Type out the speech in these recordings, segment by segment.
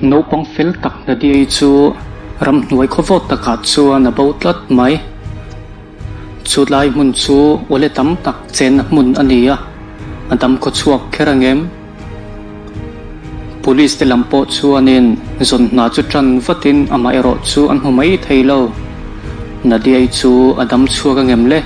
Naupang fel tak Nadia-i chu ramhnuai khawvawt takah chuan a bo tlat mai. Chulai hmun chu awle tam tak chenna hmun a ni a, a dam khaw chhuak kher angem? Police te lam pawh chuanin zawn hna chu tan vatin amah erawh chu an hmu mai thei lo. Nadia-i chu a dam chhuak angem le?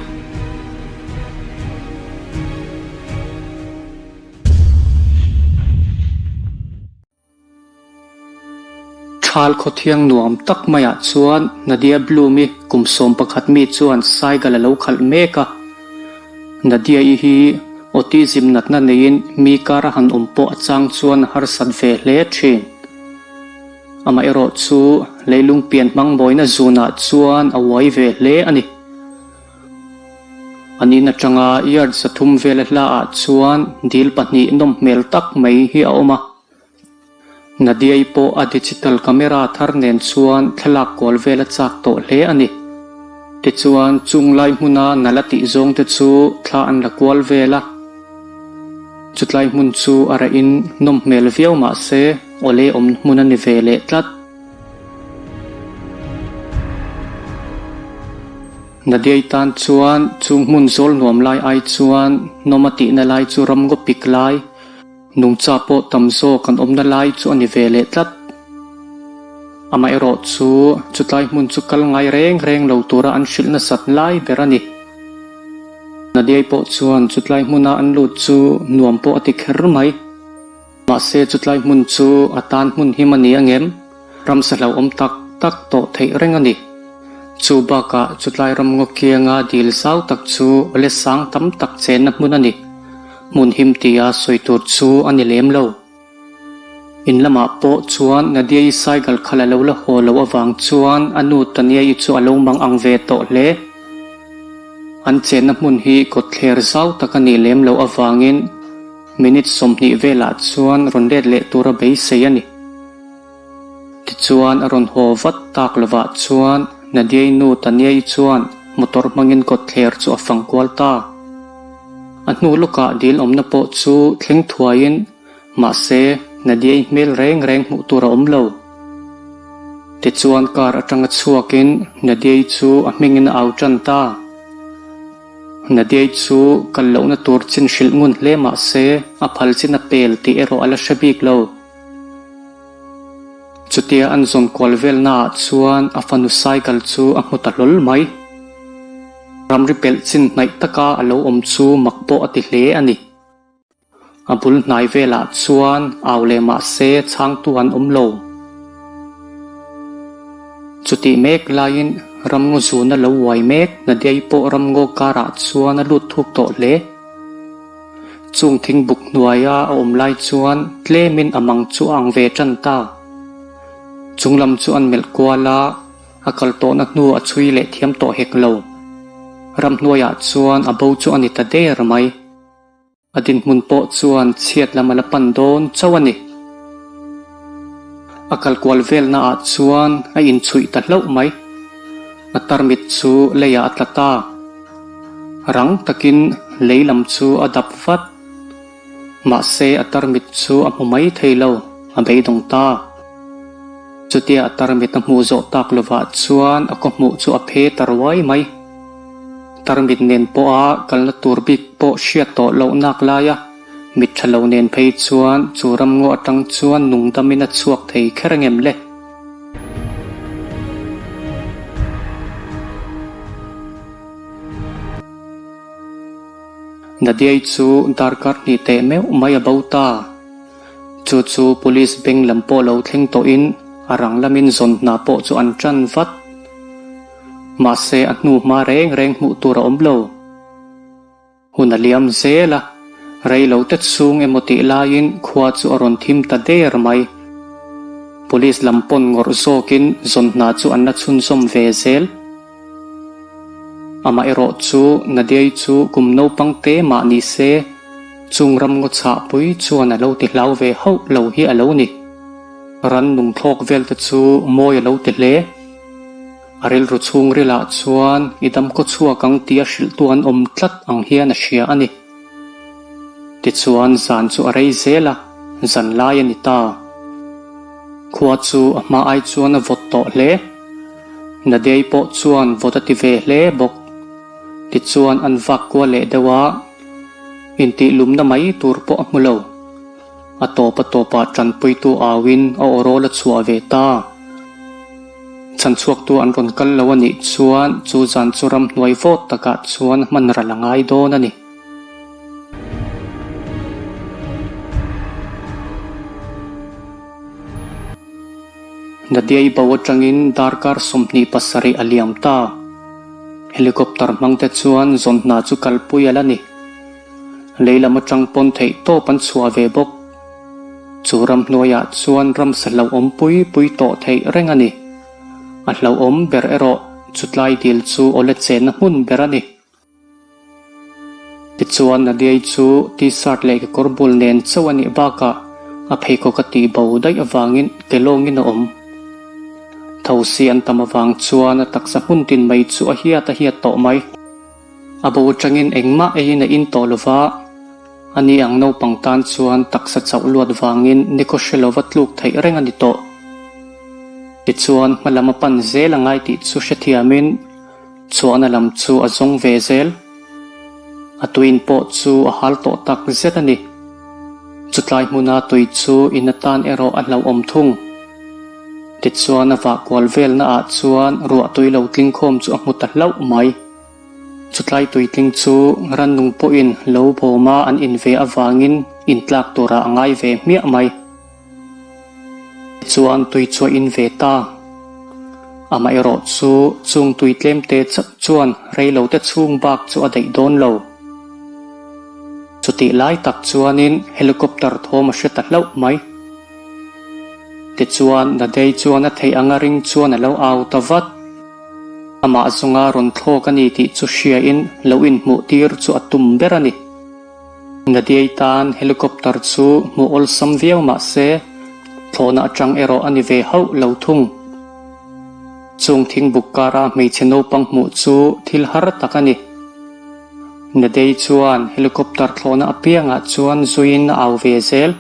Thal khawthiang nuam tak maiah chuan Nadia Bloom-i kum 11 mi chuan cycle a lo khalh mek a. Nadia-i hi autism natna neiin mi kar a han awm pawh a chang chuan a harsat ve hle thin. Amaherawh chu leilung pian hmang mawina zunah chuan a uai ve hle a ni. An in atanga yard 300 vela hlaah chuan dil pahnih nawm hmel tak mai hi a awm a. Nadia-i pawh a digital camera thar nen chuan thlalak kual vel a chak tawh hle a ni. Tichuan chung lai hmuna nala tih zawng te chu thla an la kual vel a. Chutlai hmun chu a reh in nawm hmel viau mah se awle awm hmun a ni ve leh tlat. Nadiai tan chuan chung hmun zawl nuam lai ai chuan nawm a tihna lai chu ram ngaw pik lai, nungcha pawh tam zawk an awmna lai chu a ni ve leh tlat. Amaherawh chu chutlai hmun chu kal ngai reng reng lo tura an hrilh nasat lai ber a ni. Nadiai pawh chuan chutlai hmuna an lut chu nuam pawh a ti kher mai. Mahse chutlai hmun chu a tan hmun him a ni angem? Ramsa hlauhawm tak tak tawh theih reng a ni. Chu bakah chutlai ram ngaw kianga dil zau tak chu awle sang tam tak chenna hmun a ni. Hmun him tia sawi tur chu a ni lem lo. In lamah pawh chuan Nadia-i cycle khalh a lo la haw loh avang chuan a nu Tania-i chu a lo mang ang ve tawh hle. An chenna hmun hi kawtthler zau tak a nih lem loh avangin Minute 20 velah chuan rawn let leh tura beisei a ni. Tichuan a rawn haw vat tak lovah chuan Nadiai nu Taniai chuan motor hmangin kawtthler chu a fang kual ta. A hnu lawkah dil awmna pawh chu thleng thuaiin mahse Nadiai hmel reng reng hmuh tur a awm lo. Tichuan car atanga chhuakin Nadiai chu a hmingin a au tan ta. Nadiai chu kal lohna tur chin hrilh ngun hle mah se a phal chin a pel tih erawh a la hre bik lo. Chutia an zawn kual velnaah chuan a fanu cycle chu a hmu ta hlawl mai. Ramri pelh chin hnaih taka a lo awm chu mak pawh a ti hle a ni. A bul hnai velah chuan au leh mah se chhangtu an awm lo. Chutih mek laiin ramngaw zuna lo uai mek Nadiai pawh ramngaw karah chuan a lut thuk tawh hle. Chung thing buk hnuaia a awm lai chuan tlemin a mang chu a ang ve tan ta. Chung lam chu an melh kual a, a kal tawhna hnu a chhui leh thiam tawh hek lo. Ramhnuaiah chuan a bo chu a ni ta der mai. A dinhmun pawh chuan chhiat lam a la pan dawn chauh a ni. A kal kual velnaah chuan a inchhuih ta hlauh mai. A tarmit chu leiah a tla ta. Rang takin lei lam chu a dap vat. Mahse a tarmit chu a hmu mai thei lo, a beidawng ta. Chutia a tarmit a hmuh zawh tak lovah chuan a khaw hmuh chu a phe ta ruai mai. Tarmit nen pawha kalna tur bik pawh hriat tawh loh nak laia mit tha lo nen phei chuan chu ramngaw atang chuan nungdamin a chhuak thei kher angem le? Nadiai chu darkar hnih teh meuh mai a bo ta. Chu chu police beng lam pawh lo thleng tawhin a rang lamin zawn hna pawh chu an tan vat. Mahse a hnu hma reng reng hmuh tur a awm lo. Hun a liam zel a, rei lo te chhung emaw tih laiin khua chu a rawn thim ta der mai. Police lam pawn ngawrh zawkin zawn hna chu an la chhunzawm ve zel. Amaherawh chu Nadiai chu kum naupang te mah ni se, chung ram ngaw chhah pui chuan a lo ti hlau ve hauh lo hi a lo ni. Ran nung thlawk vel te chu mawi a lo ti hle. A rilru chhungrilah chuan i dam kaw chhuak ang tia hrilhtu an awm tlat ang hian a hria a ni. Tichuan zan chu a rei zel a, zan lai a ni ta. Khua chu a hma ai chuan a vawt tawh hle. Nadei pawh chuan vawt a ti ve hle bawk. Tichuan an vak kual leh deuh a, intih lumna mai tur pawh a hmu lo. A tawp a tawpah tanpuitu auin a aw rawl a chhuah ve ta. Chhanchhuaktu an rawn kal lo a nih chuan chu zan chu ramhnuai vawt takah chuan hman ral a ngai dawn a ni. Nadiai bo atangin darkar 27 a liam ta. Helicopter hmangte chuan zawn hna chu kalpui a la ni. Lei lam atang pawn theih tawp an chhuah ve bawk. Chu ramhnuaiah chuan ramsa hlauhawm pui pui tawh theih reng a ni. A hlauhawm ber erawh chutlai dil chu awle chenna hmun ber a ni. Tichuan Nadiai chu T-shirt leh kekawr bul nen chauh a nih bakah a pheikhawk a tih bo daih avangin ke lawngin a awm. Thosi an tam avang chuan a taksa hmun tin mai chu a hiat a hiat tawh mai. A bo atangin engmah eiin a in tawh lova, ani ang naupang tan chuan taksa chauh luat vangin nikhaw hre lova tluk theih reng a ni tawh. Tichuan hmalam a pan zel a ngai tih chu hrethiamin Chhuahna lam chu a zawng ve zel. A tuin pawh chu a hal tawh tak zet a ni. Chutlai hmuna tui chu in atan erawh a hlauhawm thung. Tichuan a vah kual velna ah chuan ruah tui lo tling khawm chu a hmu ta hlauh mai. Chutlai tui tling chu rannung pawhin lo bawma an in ve avangin in tlak turah a ngai ve hmiah mai. Chuan tui chu a in ve ta. Amaherawh chu chung tui tlemte chauh chuan reilote chhung bak chu a daih dawn lo. Chutih lai tak chuanin helicopter thawm a hre ta hlauh mai. Tichuan Nadei chuan a theih anga ring chuan a lo au ta vat. Amah zawnga rawn thlawk a ni tih chu hriain lo inhmuh tir chu a tum ber a ni. Nadiai tan helicopter chu hmuh awlsam viau mah se, thlawhna atang erawh a ni ve hauh lo thung. Chung thingbuk kara hmeichhe naupang hmuh chu thil har tak a ni. Nadei chuan helicopter thlawhna apiangah chuan zuiin a au ve zel.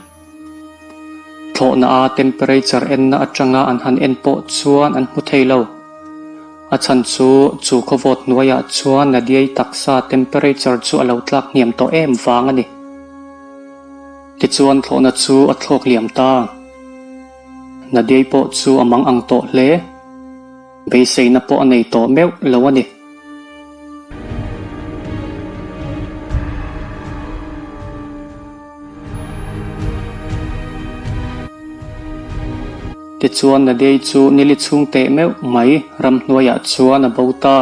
Thlawhna a temperature enna atanga an han en pawh chuan an hmu thei lo. A chhan chu chu khawvawt hnuaiah chuan Nadiai taksa temperature chu a lo tlak hniam tawh em vang a ni. Tichuan thlawhna chu a thlawk liam ta. Nadiai pawh chu a mang ang tawh hle. Beiseina pawh a nei tawh meuh lo a ni. Tichuan Nadei chu nili chhung teh meuh mai ramhnuaiah chuan a bo ta.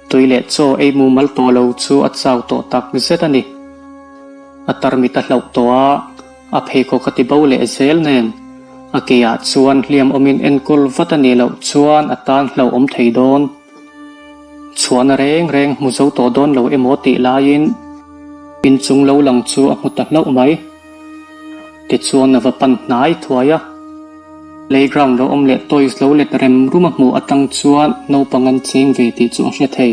Tui leh chaw ei mumal tawh lo chu a chau tawh tak zet a ni. A tarmit a hlauh tawh a, a pheikhawk a ti bo leh zel nen a keah chuan hliam awmin enkawl vat a nih loh chuan a tan hlauhawm thei dawn. Chhuahna reng reng hmu zo tawh dawn lo emaw tih laiin inchung lo lang chu a hmu ta hlauh mai. Tichuan a va pan hnai thuai a, playground lo awm leh toys lo let rem rum a hmuh atang chuan naupang an cheng ve tih chu a hre thei.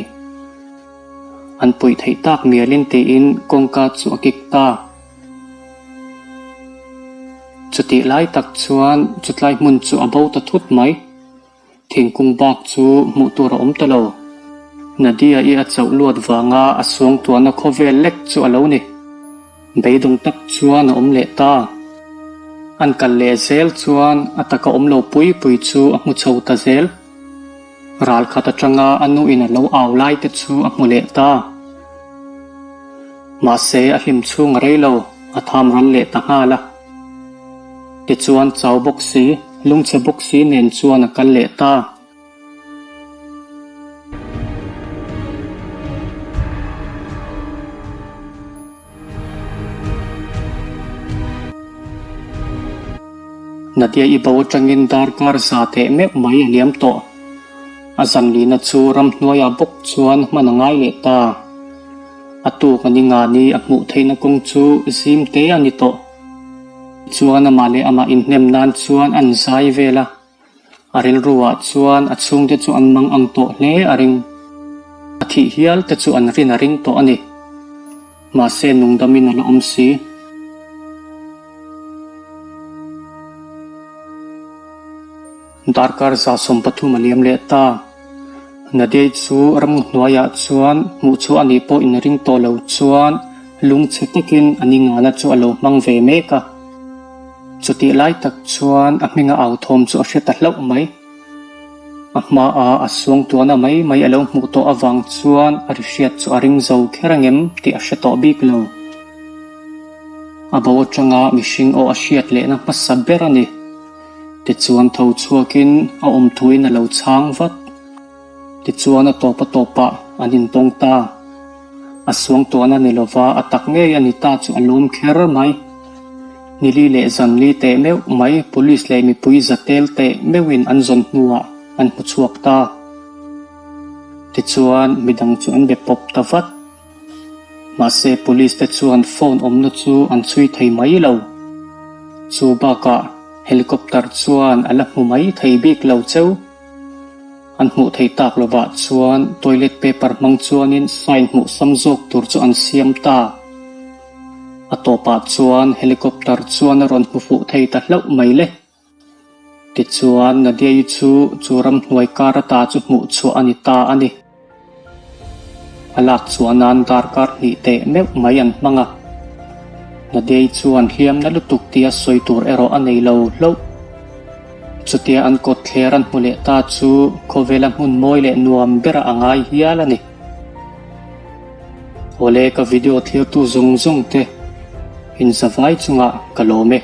An puih theih tak mialin tiin kawngka chu a kik ta. Chutih lai tak chuan chutlai hmun chu a bo ta thut mai. Thingkung bak chu hmuh tur a awm ta lo. Nadia i a chauh luat vanga a suangtuahna khawvel lek chu a lo ni. Beidawng tak chuan a awm leh ta. An kal leh zel chuan a taka awm lo pui pui chu a hmu chho ta zel. Ral khat atanga a nu in a lo au lai te chu a hmu leh ta. Mahse a hlim chhung a rei lo, a tham ral leh ta nghal a. Tichuan chau bawk si, lungchhe bawk si nen chuan a kal leh ta. Nadia i bo atangin darkar za teh meuh mai a liam tawh. A zanlihna chu ramhnuaiah bawk chuan hman a ngai leh ta. A tuk a ni nga ni a hmuh theihna kawng chu zim te a ni tawh. Chuan amah leh amah inhnem nan chuan an zai vel a. A rilruah chuan a chhungte chu an mang ang tawh hle a ring. A thih hial te chu an rin a ring tawh a ni. Mahse nungdamin a la awm si. Darkar 130 a liam leh ta. Nadiai chu ramngaw hnuaiah chuan hmuh chhuah a nih pawh inring tawh lo chuan lungchhe takin a ni ngana chu a lo hmang ve mek a. Chutih lai tak chuan a hminga au thawm chu a hre ta hlauh mai. A hmaah a suangtuahna mai mai a lo hmuh tawh avang chuan a ri hriat chu a ring zo kher angem tih a hre tawh bik lo. A bo atanga mihring aw a hriat lehna hmasa ber a ni. Tichuan tho chhuakin a awm thuin a lo chhang vat. Tichuan a tawp a tawpah an intawng ta. A suangtuahna ni lova a tak ngei a ni ta chu a lawm kher mai. Nili leh zanli teh meuh mai police leh mipui za tel teh meuhin an zawn hnuah an hmu chhuak ta. Tichuan midang chu an be pawp ta vat. Mahse police te chuan phone awmna chu an chhui thei mai lo. Chu bakah helicopter chuan a la hmu mai thei bik lo cheu. An hmuh thei tak lovah chuan toilet paper hmang chuanin sign hmuh sam zawk tur chu an siam ta. A tawpah chuan helicopter chuan a rawn hmu fuh thei ta hlauh mai le. Tichuan Nadia-i chu chu ramhnuai kar ata chu hmuh chhuah a ni ta a ni. A lak chhuah nan darkar hnih teh meuh mai an hmang a. Nadia-i chuan hliamna lutuk tia sawi tur erawh a nei lo hlauh. Chutia an kawt thler an hmu leh ta chu khawvela hmun mawi leh nuam berah a ngai hial a ni. Awle ka video thirtu zawng zawng te inzavai chungah ka lawm e.